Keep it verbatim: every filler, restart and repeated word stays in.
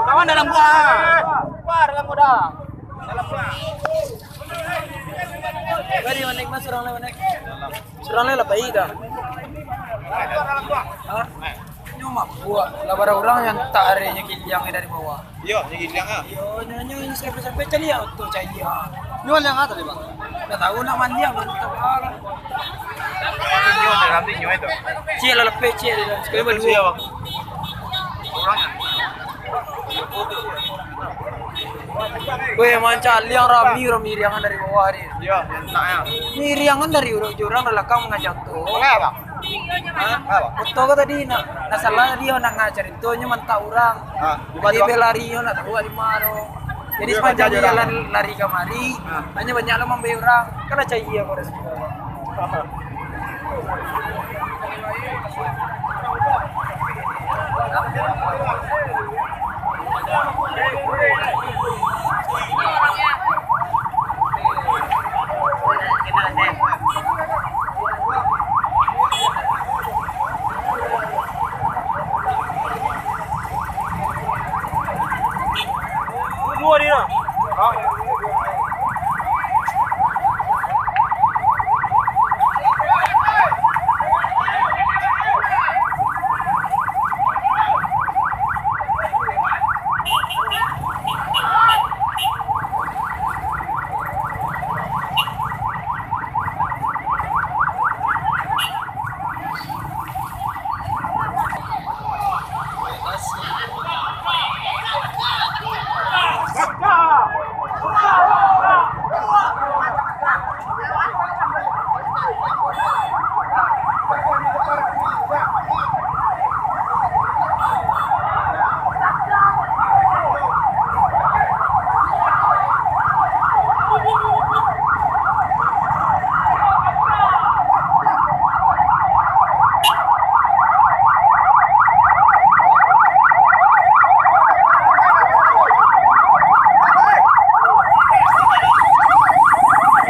Kawan dalam gua. Keluar dalam gua dah. Dalam gua. Bari manek mas, surang lai manek. Surang lai lah pai dah. Hah? Nyo mah buat lah, bara urang yang tak arenya kiliang dari bawah. Iyo, nyo kiliang ah. Iyo, nyo, nyo sampai-sampai caliak tu caliak. Nyo yang tadi, Bang? Ndak tahu nak mandiang, ndak tahu lah. Nyo, nanti nyo itu. Ciek lah lepek, ciek dia. Sekali berdua. Iya, Bang. Weh, mancaliang rami, rami riangan dari bawah dia. Iya, entaknya. Ni riangan dari urang, urang dari belakang mangajak tu. Mangapa, Bang? Hah? Apa? Foto ko tadi nak, nak salah tadi, nak ngah cari tu, nyo mantak urang. Ah, di mana, Bang? Jadi, dia lari, nyo nak tahu di mana tu. Jadi, sepanjang jalan lari kamari, ah, hanyo banyak lo mambari urang. Kan lah cari aku dah.